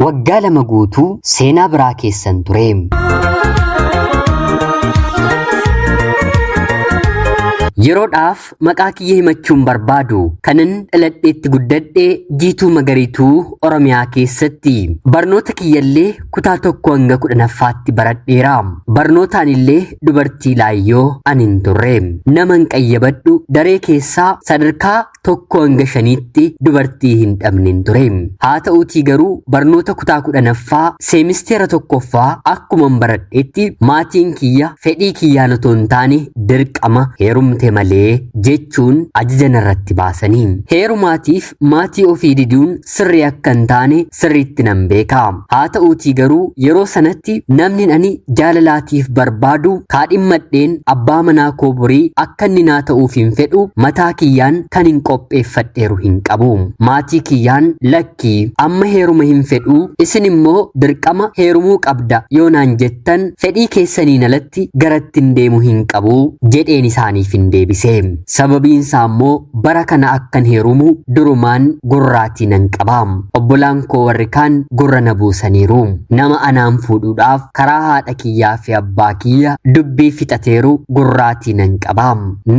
Waggaa 2 guutuu seenaa biraa keessan ture. Yeroodhaaf maqaa kiyya himachuun barbaadu. Kanan dhaladheetti guddadhe Jiituu Magariituu Oromiyaa keessatti. Barnoota kiyyallee kutaa 1 hanga 10ffaatti baradheera. Barnootaan illee dubartii laayyoo ani hin turre. Naman qayyabadhu daree keessaa sadarkaa 1 hanga 5tti dubartii hin dhabnen ture. Haa ta'uutii garuu barnoota kutaa 10ffaa seemisteera 1ffaa akkuman baradhetti maatiin kiyya fedhii kiyyaan otoo hin taane dirqama heerumte malee jechuun ajaja narratti baasanii. Heerumaatiif maatii ofii diduun sirrii akka hin taane sirriitti nan beeka. Haa ta'uutii garuu yeroo sanatti namni ani jaalalaatiif barbaadu kaadhimmadheen abbaa manaa koo borii akka inni naa ta'uuf hin fedhu mataa kiyyaan kan hin qopheeffadheeru hin qabu. Maatii kiyyaan lakkii amma heeruma hin fedhuu isin immoo dirqama heerumuu qabda yoo naan jettan fedhii keessaniin alatti garattin deemu hin qabu jedheen isaaniif hin deebise. Sababiin isaa immoo bara kana akkan heerumu durumaan gurraatii nan qaba. Obbolaan koo warri kaan gurra na buusaniiru. Nama anaan fuudhuudhaaf karaa haadha kiyyaa fi abbaa kiyya dubbii fixateeru gurraatii nan qaba.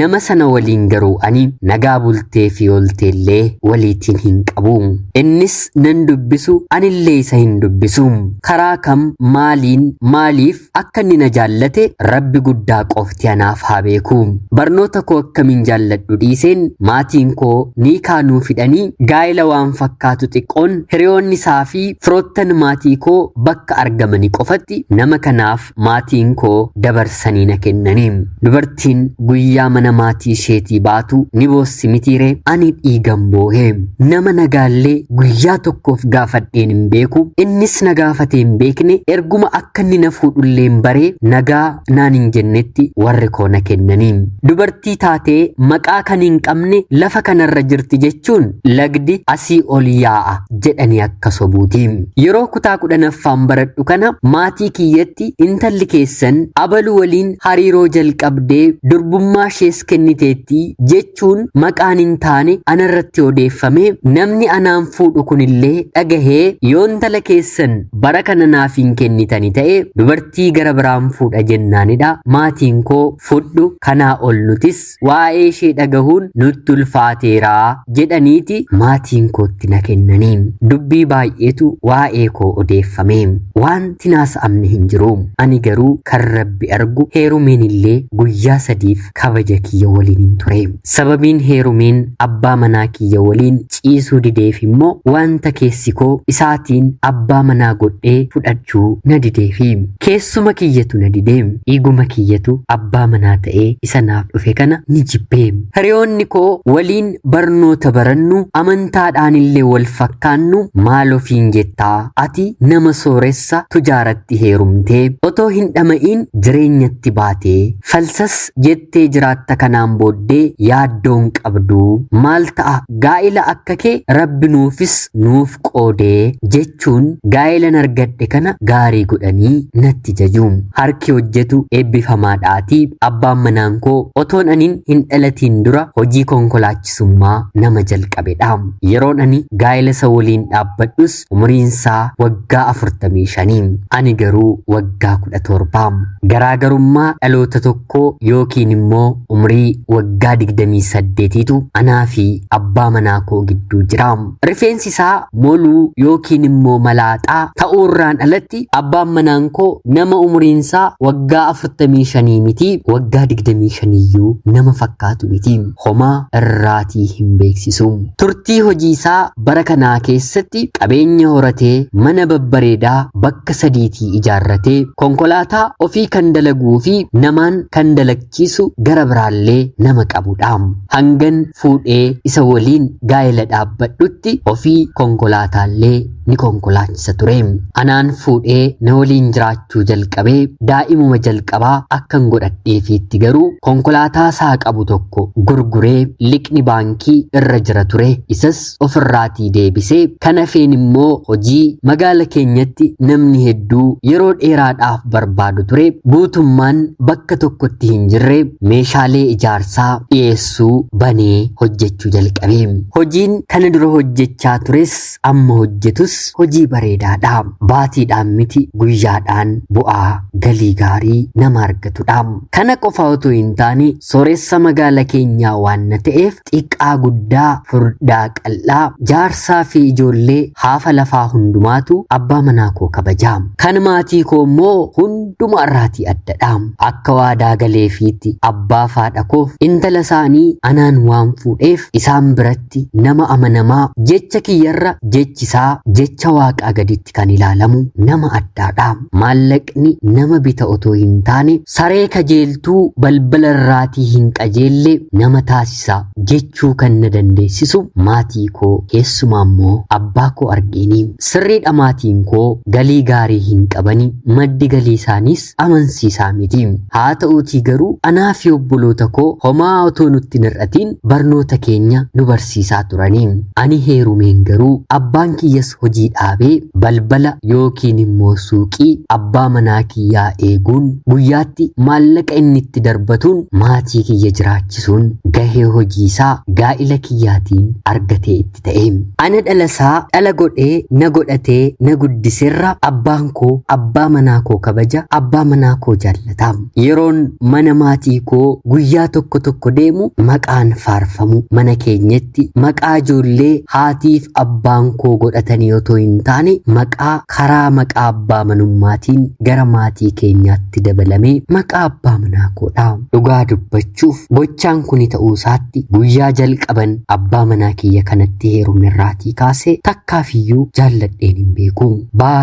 Nama sana waliin garuu ani nagaa bultee fi oolteellee waliitiin hin qabu. Innis nan dubbisu anillee isa hin dubbisu. Karaa kam maaliin maaliif akka inni na jaallate Rabbi guddaa qofti anaaf haa beeku. Barnoota koo akkamiin jaalladhu dhiiseen maatiin koo niikaa nuu fidhanii gaa'ela waan fakkaatu xiqqoon hiriyoonni isaa fi firoottan maatii koo bakka argamanii qofatti nama kanaaf maatiin koo dabarsanii na kennanii. Dubartiin guyyaa mana maatii isheetii baatu ni boossi mitiiree ani dhiigan boohe. Nama nagaallee guyyaa tokkoof gaafadheen hin beeku. Innis na gaafatee hin beekne erguma akka inni na fuudhulleen baree nagaa naan hin jennetti warri koo na kennanii. Dubartii taatee maqaa kan hin qabne lafa kanarra jirti jechuun lagdi asii ol yaa'a jedhanii akka sobuuti. Yeroo kutaa 10ffaan baradhu kana maatii kiyyatti intalli keessan abalu waliin hariiroo jalqabdee durbummaa ishees kenniteetti jechuun maqaan hin taane anarratti odeeffame namni anaan fuudhu kunillee dhagahee yoo intala keessan bara kana naaf hin kennitani ta'e dubartii gara biraan fuudha jennaanidha maatiin koo fudhu kanaa ol nutis waa'ee ishee dhagahuun nutti ulfaateera jedhaniiti maatiin kootti na kennanii. Dubbii baay'eetu waa'ee koo odeeffame. Wanti naasa'amne hin jiru. Ani garuu kan Rabbi argu heerumeen illee guyyaa sadiif kabaja kiyya waliin hin ture. Sababiin heerumeen abbaa manaa kiyya waliin ciisuu dideef immoo wanta keessi koo isaatiin abbaa manaa godhee fudhachuu na dideefi. Keessuma kiyyatu na dide. Dhiiguma kiyyatu abbaa manaa ta'ee isa naaf dhufe kana ni jibbe. Hiriyoonni koo waliin barnoota barannu amantaadhaan illee wal fakkaannu maal ofiin jettaa ati nama sooressa tujaaratti heerumtee otoo hin dhama'iin jireenyatti baatee falsas jettee jiraatta kanaan booddee yaaddoon qabdu maal ta'a gaa'ila akka kee rabbi nuufis nuuf qoodee jechuun gaa'ilan argadhe kana gaarii godhanii natti jaju. Harki hojjetu eebbifamaadhaatii abbaan manaan koo otoon anin hin dhalatiin dura hojii konkolaachisummaa nama jalqabedha. Yeroon ani gaa'ela isa waliin dhaabbadhus umuriinsaa waggaa 45. Ani garuu waggaa 17. Garaagarummaa dhaloota tokkoo yookiin immoo umrii waggaa 28tu anaa fi abbaa manaa koo gidduu jira. Rifeensi isaa moluu yookiin immoo malaaxaa ta'uurraan alatti abbaan manaan koo nama umuriinsaa waggaa 45 miti waggaa 25 iyyuu nama fakkaatu miti. Homaa irraatii hin beeksisu. Turtii hojii isaa bara kanaa keessatti qabeenya horatee mana babbareedaa bakka sadiitii ijaarratee konkolaataa ofii kan dalaguu fi namaan kan dalagchiisu gara biraallee nama qabudha. Hangan fuudhee isa waliin gaa'ela dhaabbadhutti ofii konkolaataallee ni konkolaachisa ture. Anaan fuudhee na waliin jiraachuu jalqabee daa'imuma jalqabaa akkan godhadheefiitti garuu konkolaataa isaa qabu tokko gurguree liqni baankii irra jira ture isas ofirraatii deebisee kan hafeen immoo hojii magaala keenyatti namni hedduu yeroo dheeraadhaaf barbaadu ture guutummaan bakka tokkotti hin jirre meeshaalee ijaarsaa dhiyeessuu banee hojjechuu jalqabe. Hojiin kana dura hojjechaa tures amma hojjetus Kunis hojii bareedaadha. Baatiidhaan miti guyyaadhaan bu'aa galii gaarii nama argatudha. Kana qofa otoo hin taane sooressa magaala keenyaa waan na ta'eef xiqqaa guddaa, furdaa qal'aa, jaarsaa fi ijoollee haafa lafaa hundumaatu abbaa manaa koo kabaja. Kan maatii koo immoo hunduma irraatii addadha. Akka waadaa galeefiitti abbaa faadha koof intala isaanii anaan waan fuudheef isaan biratti nama amanamaa, jecha kiyyarra jechisaa jecha waaqaa gaditti kan ilaalamu nama addaadha. Maallaqni nama bita otoo hin taane saree kajeeltuu balbala irraatii hin qajeelle nama taasisa jechuu kan na dandeessisu maatii koo, keessumaa immoo abbaa koo argeeni. Sirriidha, maatiin koo galii gaarii hin qabani, maddi galii isaaniis amansiisaa miti. Haa ta'uutii garuu anaa fi obboloota koo homaa otoo nutti hin hir'atiin barnoota keenya nu barsiisaa turani. Ani heerumeen garuu abbaan kiyyas hojii dhaabee balbala yookiin immoo suuqii abbaa manaa kiyyaa eeguun guyyaatti maallaqa inni itti darbatuun maatii kiyya jiraachisuun gahee hojii isaa gaa'ila kiyyaatiin argatee itti ta'e. Ana dhalasaa dhala godhee na godhatee na guddiserra abbaan koo abbaa manaa koo kabaja, abbaa manaa koo jaallata. Yeroon mana maatii koo guyyaa tokko tokko deemu maqaan faarfamu mana keenyatti maqaa ijoollee haatiif abbaan koo godhatanii otoo hin taane maqaa karaa maqaa abbaa manummaatiin gara maatii keenyaatti dabalamee maqaa abbaa manaa koodha. Dhugaa dubbachuuf gochaan kuni ta'uu isaatti guyyaa jalqaban abbaa manaa kiyya kanatti heerumerraatii kaasee takkaafiyyuu jaalladheen hin beeku.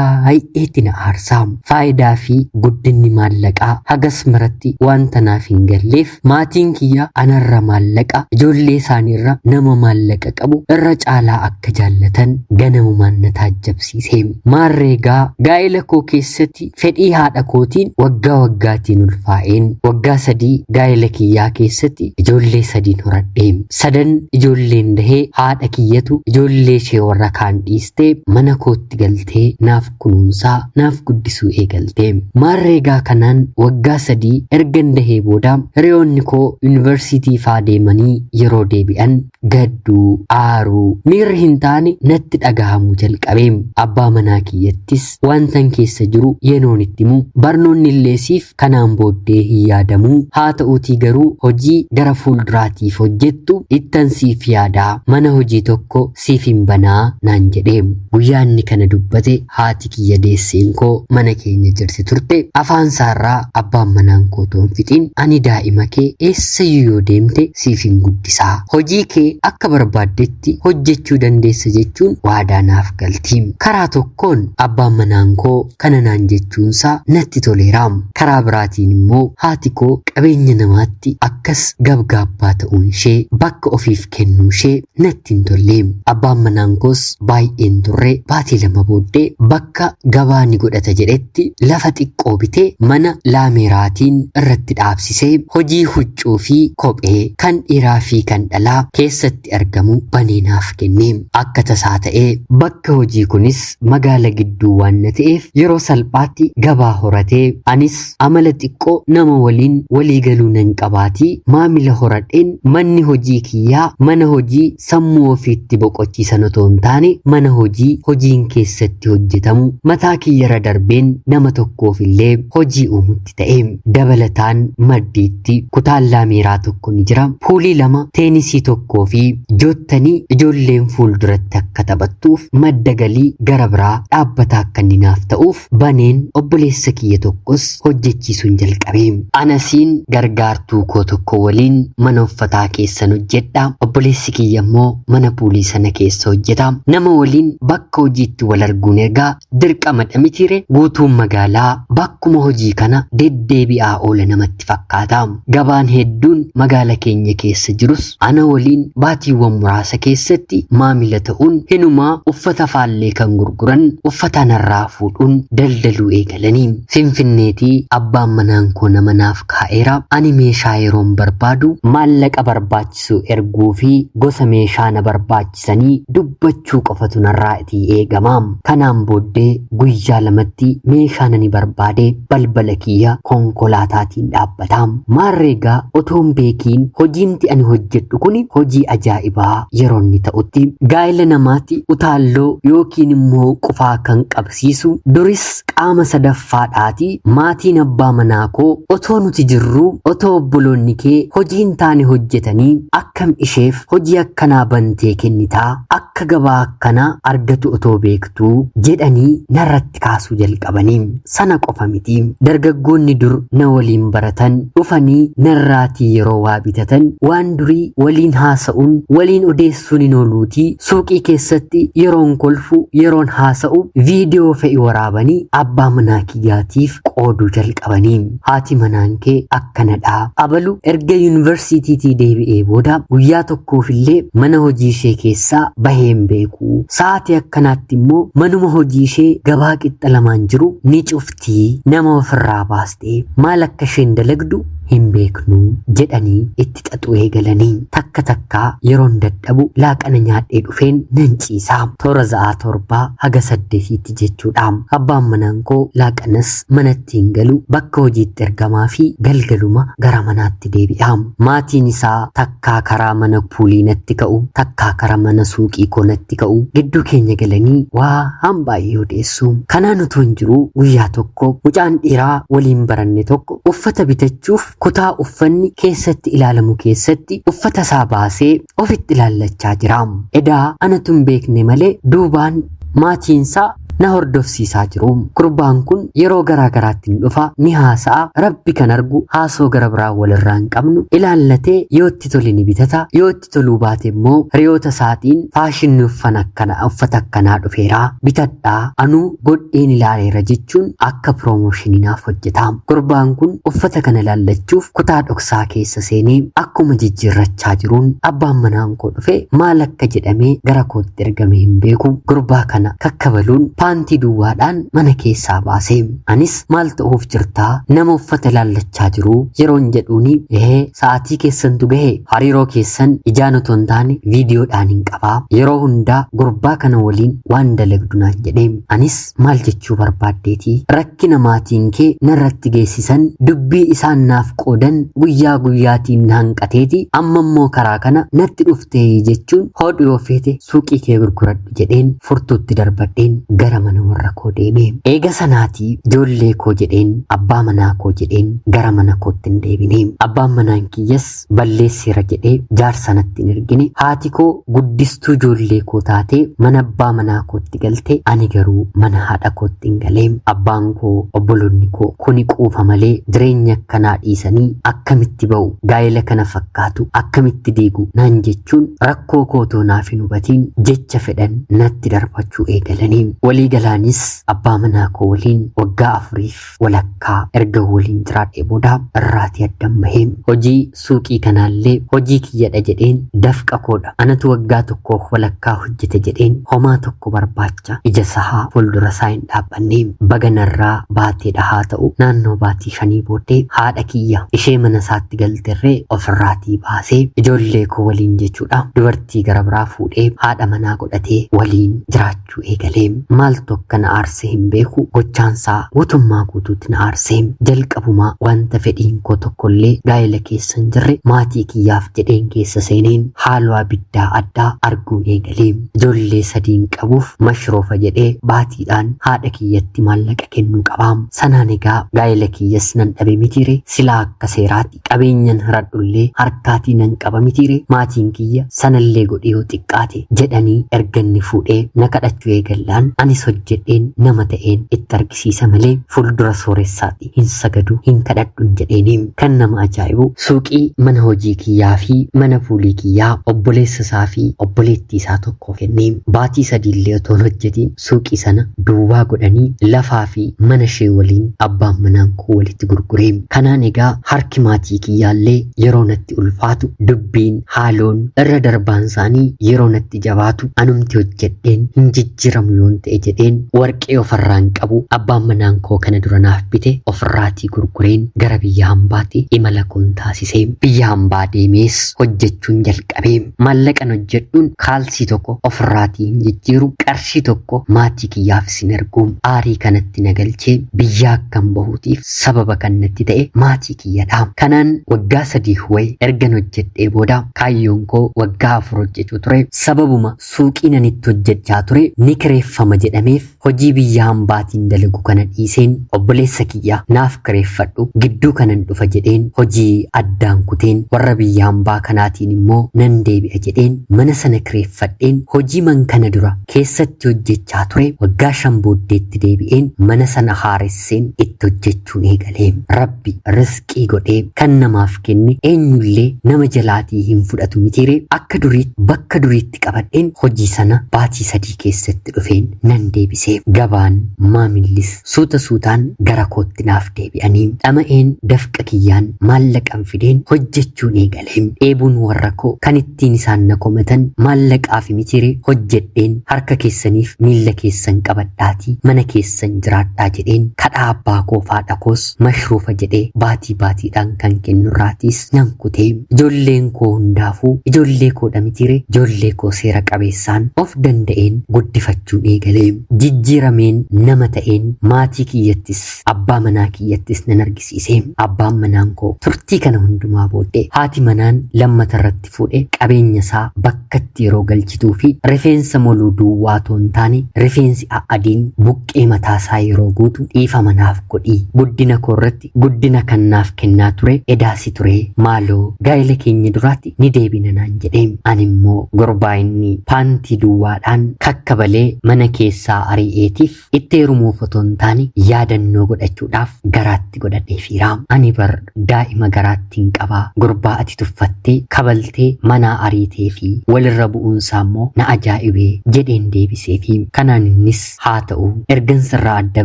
Baay'eetti na aarsa. Faayidaa fi guddinni maallaqaa hagas maratti wanta naaf hin galleef maatiin kiyya anarra maallaqa, ijoollee isaaniirra nama maallaqa qabu irra caalaa akka jaallatan ganamumaan na taajjabsiise. Maarreegaa gaa'ela koo keessatti fedhii haadha kootiin waggaa waggaatiin ulfaa'een waggaa 3 gaa'ela kiyyaa keessatti ijoollee 3 horadhe. Sadan ijoolleen dahee haadha kiyyatu ijoollee ishee warra kaan dhiistee mana kootti galtee naaf kunuunsaa naaf guddisuu eegalte. Maarreegaa kanaan waggaa 3 ergan dahee booda hiriyoonni koo yuunivarsiitii faa deemanii yeroo deebi'an gadduu, aaruu, miirri hin taane natti dhagahamuu jalqabe. Abbaa manaa kiyyattis wantan keessa jiru yeroon itti himu barnoonni illee siif kanaan booddee hin yaadamuu, haa ta'uutii garuu hojii gara fuulduraatiif hojjettu ittan siif yaadaa, mana hojii tokko siif hin banaa naan jedhe. Guyyaa inni kana dubbate haati kiyya deesseen koo mana keenya jirti turte. Afaan isaarraa abbaan manaan koo otoo hin fixiin ani daa'ima kee eessayyuu yoo deemte siif hin guddisaa, hojii kee akka barbaaddetti hojjechuu dandeessa jechuun waadaa naaf galti. Karaa tokkoon abbaan manaan koo kana naan jechuunsaa natti toleera. Karaa biraatiin immoo haati koo qabeenya namaatti akkas gabgaabbaa ta'uun ishee, bakka ofiif kennuu ishee natti hin tolle. Abbaan manaan koos baay'een turre baatii 2 booddee bakka gabaa ni godhata jedhetti lafa xiqqoo bitee mana laameeraatiin irratti dhaabsisee hojii huccuu fi kophee kan dhiiraa fi kan dhalaa keessatti argamu banee naaf kenne. Akka tasaa ta'ee bakka hojii kunis magaala gidduu waan na ta'eef yeroo salphaatti gabaa horatee anis amala xiqqoo nama waliin walii galuu nan qabaatii maamila horadheen manni hojii kiyyaa mana hojii sammuu ofiitti boqochiisan otoo hin taane mana hojii hojiin keessatti hojjetamu mataa kiyyarra darbeen nama tokkoof illee hojii uumutti ta'e. Dabalataan maddiitti kutaan laameeraa tokko ni jira. Puulii 2, teenisii 1 fi joottanii ijoolleen fuulduratti akka taphattuuf madda galii gara biraa dhaabbata akka inni naaf ta'uuf baneen obboleessa kiyya tokkos hojjechiisuun jalqabe. Anasiin gargaartuu koo tokko waliin mana uffataa keessan hojjedha. Obboleessi kiyya immoo mana puulii sana keessa hojjeta. Nama waliin bakka hojiitti wal arguun ergaa dirqamadha mitiire, guutuun magaalaa bakkuma hojii kana deddeebi'aa oola namatti fakkaata. Gabaan hedduun magaala keenya keessa jirus ana waliin baatiiwwan muraasa keessatti maamila ta'uun hinumaa uffata faallee kan gurguran uffata narraa fuudhuun daldaluu eegalanii. Finfinneetii abbaan manaan koo nama naaf kaa'eera. Ani meeshaa yeroon barbaadu maallaqa barbaachisu erguu fi gosa meeshaa na barbaachisanii dubbachuu qofatu narraa itii eegama. Kanaan booddee guyyaa 2tti meeshaa ani barbaade balbala kiyya konkolaataatiin dhaabbata. Maarreegaa otoon beekiin hojiimti ani hojjedhu kuni hojii ajaa'ibaa yeroo inni ta'utti gaa'ela namaatti utaalloo yookiin immoo qufaa kan qabsiisu duris qaama sadaffaadhaati maatiin abbaa manaa koo otoo nuti jirruu otoo obboloonni kee hojii hin taane hojjetanii akkam isheef hojii akkanaa bantee kennitaa akka gabaa akkanaa argatu otoo beektuu jedhanii narratti kaasuu jalqabanii. Sana qofa miti, dargaggoonni dur na waliin baratan dhufanii narraatii yeroo waa bitatan waan durii waliin haasa'uun waliin odeessuun hin ooluutii suuqii keessatti yeroon kolfu yeroon haasa'u viidiyoo fe'i waraabanii abbaa manaa kiyyaatiif qooduu jalqabanii. Haati manaan kee akkanadha. Abalu erga yuunivarsiitiitii deebi'ee booda guyyaa tokkoofillee mana hojii ishee keessaa bahee hin beeku. Sa'aatii akkanaatti immoo manuma hojii ishee gabaa qixxa lamaan jiru ni cuftii nama ofirraa baastee maal akka isheen dalagdu hin beeknu jedhanii itti xaxuu eegalanii. Takka takkaa yeroon dadhabu laaqana nyaadhee dhufeen nan ciisa. Toora za'aa 7 haga 8tti jechuudha. Abbaan manaan koo laaqanas manatti hin galu, bakka hojiitti ergamaa fi galgaluma gara manaatti deebi'a. Maatiin isaa takkaa karaa mana puulii natti ka'u, takkaa karaa mana suuqii koo natti ka'u, gidduu keenya galanii waan baay'ee odeessu. Kanaan utuu hin jiruu guyyaa tokko mucaan dhiiraa waliin baranne tokko uffata bitachuuf kutaa uffanni keessatti ilaalamu keessatti uffata isaa baasee ofitti ilaallachaa jira. Edaa anatu hin beekne malee duubaan maatiinsaa na hordofsiisaa jiru. Gurbaan kun yeroo garaa garaatti ni dhufa, ni haasa'a, Rabbi kan argu haasoo gara biraa walirraa hin qabnu, ilaallatee yoo itti tole ni bitata, yoo itti toluu baate immoo hiriyoota isaatiin faashinni uffata akkanaa dhufeera, bitadhaa, anuu godheen ilaaleera jechuun akka piroomooshinii naaf hojjeta. Gurbaan kun uffata kana ilaallachuuf kutaa dhoksaa keessa seenee akkuma jijjiirrachaa jiruun abbaan manaan koo dhufe maal akka jedhamee gara kootti ergame hin beeku. Gurbaa kana kakkabaluun paantii duwwaadhaan mana keessaa baase. Anis maal ta'uuf jirtaa nama uffata ilaallachaa jiru yeroon jedhuuni ee sa'aatii keessantu gahe, hariiroo keessan ijaan otoo hin taane viidiyoodhaan hin qabaa, yeroo hundaa gurbaa kana waliin waan dalagdu naan jedhe. Anis maal jechuu barbaaddeeti, rakkina maatiin kee narratti geessisan dubbii isaan naaf qoodan guyyaa guyyaatiin na hanqateeti amma immoo karaa kana natti dhuftee jechuun hodhu yoo feete suuqii kee gurguradhu jedheen furtuutti darbadheen gara mana warra koo deeme. Eega sanaatii ijoollee koo jedheen abbaa manaa koo jedheen gara mana kootti hin deebine. Abbaan manaan kiyyas balleesseera jedhee jaarsa natti hin ergine. Haati koo guddistuu ijoollee koo taatee mana abbaa manaa kootti galte, ani garuu mana haadha kootti hin galee. Abbaan koo obboloonni koo kuni quufa malee jireenya akkanaa dhiisanii akkamitti ba'u, gaa'ela kana fakkaatu akkamitti diigu naan jechuun rakkoo kootoo naaf hin hubatiin jecha fedhan natti darbachuu eegalanii. Walii galaanis abbaa manaa koo waliin waggaa 4 walakkaa erga waliin jiraadhee booda irraatii addan bahee. Hojii suuqii kanaallee hojii kiyyadha jedheen dafqa koodha. Anatu waggaa 1 walakkaa hojjete jedheen homaa tokko barbaacha ija sahaa fuuldura isaa hin dhaabbanne. Baganarraa baateedha haa ta'u naannoo baatii 5 booddee haadha kiyya ishee mana isaatti galterree ofirraatii baasee ijoollee koo waliin jechuudha dubartii gara biraa fuudhee haadha manaa godhatee waliin jiraachuu eegalee. Maaltu akka na aarse hin beeku, gochaansaa guutummaa guutuutti na aarse. Jalqabumaa wanta fedhiin koo tokkollee gaa'ela keessa hin jirre maatii kiyyaaf jedheen keessa seeneen haaloo abiddaa addaa arguun eegalee. Ijoollee 3 qabuuf mashroofa jedhee baatiidhaan haadha kiyyatti maallaqa kennuu qaba. Sanaan egaa gaa'ela kiyyas nan dhabe mitiire, silaa akka seeraati qabeenyan hiradhullee harkaatii nan qaba mitiire, maatiin kiyya sanallee godhee yoo xiqqaate jedhanii erganni fuudhee na kadhachuu eegallaan anis hojjedheen nama ta'een itti argisiisa malee fuuldura sooressaatti hin sagadu hin kadhadhun jedheeni. Kan nama ajaa'ibu suuqii mana hojii kiyyaa fi mana fuulii kiyyaa obboleessa isaa fi obboleettii isaa tokko kennee baatii 3 illee otoo hin hojjetiin suuqii sana duwwaa godhanii lafaa fi mana ishee waliin abbaan manaan koo walitti gurgure. Kanaan egaa harki maatii kiyyaallee yeroo natti ulfaatu dubbiin haaloon irra darbaan isaanii yeroo natti jabaatu anumti hojjedheen hin jijjiiramu yoon ta'e jedheen warqee ofirraan qabu abbaan manaan koo kana dura naaf bite ofirraatii gurgureen gara biyya hambaatti imala koon taasise. Biyya hambaa deemees hojjechuun jalqabe. Maallaqan hojjedhuun kaalsii tokko ofirraatii hin jijjiiru, qarshii tokko maatii kiyyaafis hin ergu. Aarii kanatti na galchee biyya akkan bahuutiif sababa kan natti ta'e maatii kiyyadha. Kanaan waggaa 3 wayi ergan hojjedhee booda kaayyoon koo waggaa 4 hojjechuu ture. Sababuma suuqii nan itti hojjechaa ture ni kireeffama jedhameef hojii biyya hambaatiin dalagu kana dhiiseen obboleessa kiyya naaf kireeffadhu gidduu kanan dhufa jedheen hojii addaan kuteen warra biyya hambaa kanaatiin immoo nan deebi'a jedheen mana sana kireeffadheen hojii man kana dura keessatti hojjechaa ture waggaa 5 booddeetti deebi'een mana sana haaresseen itti hojjechuun eegalee. Rabbi rizqii godhee kan namaaf kenne eenyullee nama jalaatii hin fudhatu mitiiree akka duriitti bakka duriitti qabadheen hojii sana baatii 3 keessatti dhufeen nan deebisee. Gabaan maamillis suuta suutaan gara kootti naaf deebi'anii dhama'een dafqa kiyyaan maallaqan fideen hojjechuun eegalee. Dheebuun warra koo kan ittiin isaan na komatan maallaqaaf mitiiree hojjedheen harka keessaniif miilla keessan qabadhaatii mana keessan jiraadhaa jedheen kadhaa abbaa koo faadha koos mashruufa jedhee baatii baatiidhaan kan kennurraatiis nan kutee. Ijoolleen koo hundaafuu ijoollee koodha mitiiree ijoollee koo seera qabeessaan of danda'een guddifachuun eegalee. Jijjiirameen nama ta'een maatii kiyyattis abbaa manaa kiyyattis nan argisiise. Abbaan manaan koo turtii kana hundumaa booddee haati manaan lammata irratti fuudhee qabeenya isaa bakkatti yeroo galchituu fi rifeensa moluu duwwaa otoo hin taane rifeensi adiin buqqee mataa isaa yeroo guutu dhiifa manaaf godhii guddina koo irratti guddina kan naaf kennaa ture edaasi ture maaloo gaa'ela keenya duraatti ni deebina naan jedhee. Ani immoo gurbaa inni paantii duwwaadhaan kakkabalee mana keessaa ari'eetiif itti heerumuuf otoo hin taane yaadannoo godhachuudhaaf garaatti godhadheefiira. Ani bar daa'ima garaatti hin qabaa gurbaa ati tuffattee kabaltee manaa ariitee fi walirra bu'uunsaa immoo na ajaa'ibee jedheen deebisee fi kanaan innis haa ta'u ergan sirraa adda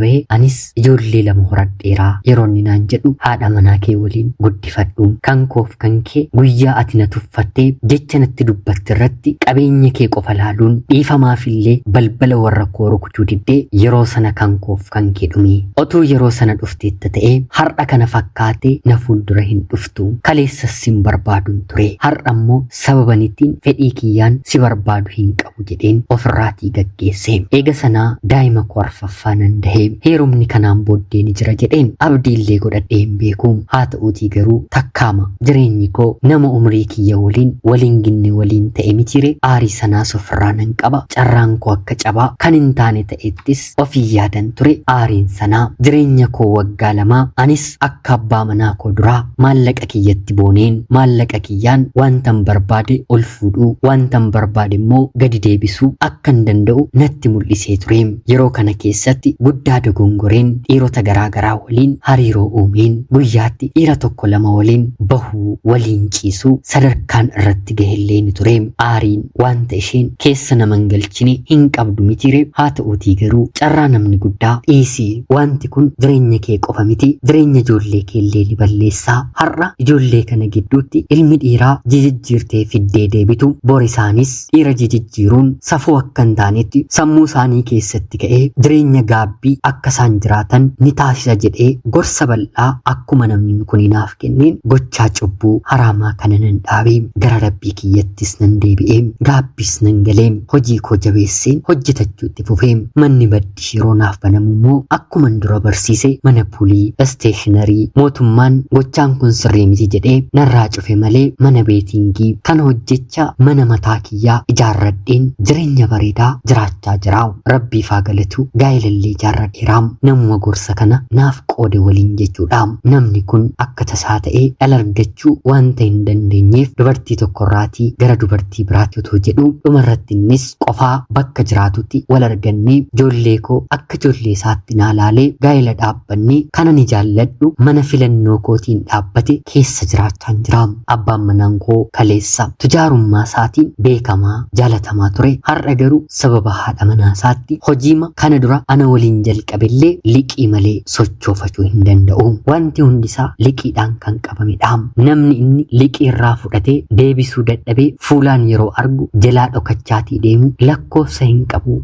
bahee anis ijoollee 2 horadheeraa yeroo inni naan jedhu haadha manaa kee waliin guddifadhu kan koof kan kee guyyaa ati na tuffattee jecha natti dubbatte irratti qabeenya kee qofa laaluun dhiifamaafillee balbala warra koo rukutuu diddee yeroo sana kan koof kan kee dhume otuu yeroo sana dhufteetta ta'ee har'a kana fakkaatee na fuuldura hin dhuftu kaleessas sin barbaaduun ture har'a immoo sababan ittiin fedhii kiyyaan si barbaadu hin qabu jedheen ofirraatii gaggeesse. Eega sanaa daa'ima koo arfaffaa nan dahee heerumni kanaan booddee ni jira jedheen abdiillee godhadhee hin beeku. Haa ta'uutii garuu takkaama jireenyi koo nama umrii kiyya waliin waliin ginne waliin ta'e mitiire aarii sanaas ofirraa nan qaba. Carraan koo akka cabaa kan hin taane ta'ettis ofii yaadan ture. Aariin sanaa jireenya koo waggaa 2 anis akka abbaa manaa koo duraa maallaqa kiyyatti booneen maallaqa kiyyaan wantan barbaade ol fuudhuu wantan barbaade immoo gadi deebisuu akkan danda'u natti mul'isee ture. Yeroo kana keessatti guddaa dogongoreen dhiirota garaa garaa waliin hariiroo uumeen guyyaatti dhiira 1 2 waliin bahuu waliin ciisuu sadarkaan irratti gahellee ni ture. Aariin wanta isheen keessa nama hin galchine hin qabdu mitiire. Haa ta'uutii garuu carraa namni guddaa dhiisii wanti kun jireenya kee qofa miti jireenya ijoollee keellee ni balleessaa har'a ijoollee kana gidduutti ilmi dhiiraa jijjiirtee fiddee deebitu bor isaanis dhiira jijjiiruun safuu akka hin taanetti sammuu isaanii keessatti ka'ee jireenya gaabbii akka isaan jiraatan ni taasisa jedhee gorsa bal'aa akkuma namni kun naaf kenneen gochaa cubbuu haraamaa kana nan dhaabee gara rabbii kiyyattis nan deebi'ee gaabbis nan galee hojii koo jabeesseen hojjetachuutti fufee. Manni baddi yeroo naaf banamu immoo akkuma dura barsiise mana puulii isteeshinarii mootummaan gochaan kun sirrii miti jedhee narraa cufe malee mana beetingii kan hojjechaa mana mataa kiyyaa ijaarradheen jireenya bareedaa jiraachaa jira. Rabbiif haa galatu gaa'elallee ijaarradheera. Namuma gorsa kana naaf qoode waliin jechuudha. Namni kun akka tasaa ta'ee dhala argachuu wanta hin dandeenyeef dubartii tokkorraatii gara dubartii biraatti otoo jedhu dhumarratti innis qofaa bakka jiraatutti wal argannee ijoollee koo akka ijoollee isaatti naa laalee gaa'ela dhaabbannee kana ni jaalladhu mana filannoo kootiin dhaabbate keessa jiraachaa jira. Abbaan manaan koo kaleessa tujaarummaa isaatiin beekamaa jaalatamaa ture. Har'a garuu sababa haadha manaa isaatti hojiima kana dura ana waliin jalqabellee liqii malee sochoofachuu hin danda'u. Wanti hundisaa liqiidhaan kan qabamedha. Namni inni liqii irraa fudhatee deebisuu dadhabee fuulaan yeroo argu jalaa dhokachaatii deemu lakkoofsa hin qabu.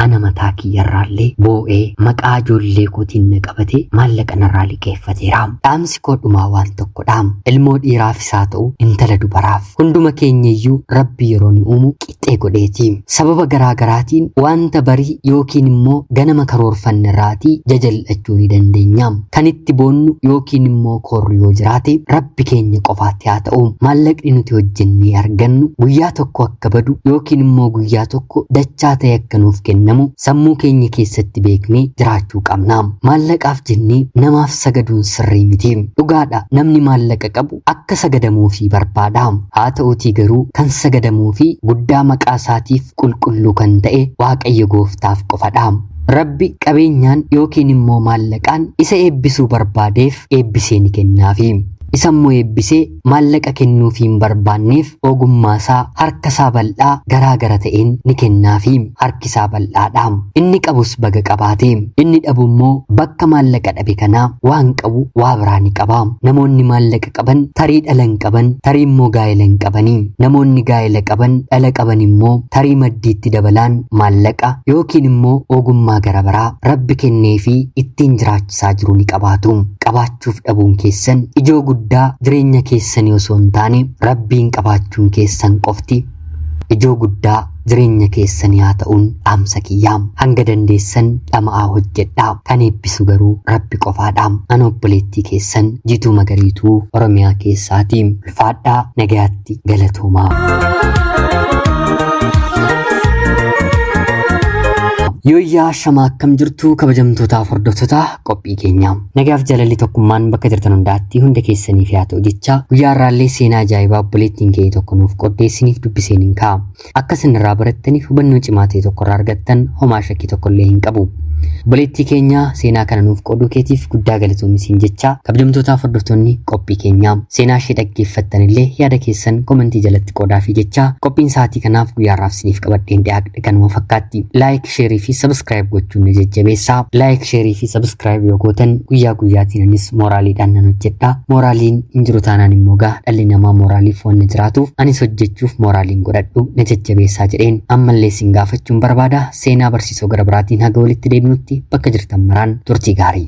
Ana mataa kiyyarraallee boo'ee maqaa ijoollee kootiin na qabatee maallaqa narraa liqeeffateera. Dhaamsi koo dhumaa waan tokkodha. Ilmoo dhiiraafis haa ta'u intala dubaraaf hunduma keenyayyuu rabbi yeroo ni uumu qixxee godheeti. Sababa garaa garaatiin wanta barii yookiin immoo ganama karoorfannerraatii jajal'achuu ni dandeenya. Kan itti boonnu yookiin immoo koorru yoo jiraate rabbi keenya qofaatti haa ta'u. Maallaqni nuti hojjennee argannu guyyaa tokko akka badu yookiin immoo guyyaa tokko dachaa ta'e akka nuuf kennu kennamu sammuu keenya keessatti beeknee jiraachuu qabna. Maallaqaaf jennee namaaf sagaduun sirrii miti. Dhugaadha, namni maallaqa qabu akka sagadamuufii barbaada. Haa ta'uutii garuu kan sagadamuufii guddaa maqaa isaatiif qulqulluu kan ta'e Waaqayyo gooftaaf qofadha. Rabbi qabeenyaan yookiin immoo maallaqaan isa eebbisuu barbaadeef eebbisee ni kennaafi. Isa immoo eebbisee maallaqa kennuufii hin barbaanneef ogummaasaa harkasaa bal'aa garaa gara ta'een ni kennaafi. Harkisaa bal'aadha. Inni qabus baga qabaate. Inni dhabu immoo bakka maallaqa dhabe kanaa waan qabu waa biraa ni qaba. Namoonni maallaqa qaban tarii dhala hin qaban, tarii immoo gaa'ela hin qabani. Namoonni gaa'ela qaban dhala qaban immoo tarii maddiitti dabalaan maallaqa yookiin immoo ogummaa gara biraa Rabbi kenneefii ittiin jiraachisaa jiru ni qabaatu. Qabaachuuf dhabuun keessan ijoo guddaa jireenya keessanii osoo hin taane Rabbiin qabaachuun keessan qofti ijoo guddaa jireenya keessanii haa ta'uun dhaamsa kiyyaa. Hanga dandeessan dhama'aa hojjedhaa. Kan eebbisu garuu Rabbi qofaadha. Ana obboleettii keessan Jituu Magariituu Oromiyaa keessaati. Ulfaadhaa, nagayaatti, galatoomaa. Yooyyaa shamaa, akkam jirtu kabajamtootaaf hordoftoota qophii keenya. Nagaaf jaalalli tokkummaan bakka jirtan hundaatti hunda keessaniif haa ta'u jecha, guyyaa har'aallee seenaa ajaa'ibaa obboleettiin keenya tokko nuuf qoddeessiniif dubbiseen hin ka'a. Akka isin irraa barattaniif hubannoo cimaa ta'e tokko irraa argattan homaa shakkii tokko illee hin qabu. Obboleettii keenya, seenaa kana nuuf qooduu keetiif guddaa galatoomi jecha, kabajamtootaaf hordoftoonni qophii keenya seenaa ishee dhaggeeffattan illee yaada keessan komentii jalatti qoodaa fi jecha, qophiin sa'aatii kanaaf guyyaa har'aaf isiniif qabadheen dhiyaadhe kanuma fakkaatti. Like, share fi subscribe gochuun ni jajjabeessaa. Like, share fi subscribe yoo gootan guyyaa guyyaatiin anis mooraaliidhaan nan hojjedha. Mooraaliin hin jiru taanaan immoo gaa dhalli namaa mooraaliif waan jiraatuuf anis hojjechuuf mooraaliin godhadhu na jajjabeessaa jedheen ammallee isin gaafachuun barbaada. Seenaa barsiisoo gara biraatiin haga walitti deebinutti bakka jirtan maraan turtii gaarii.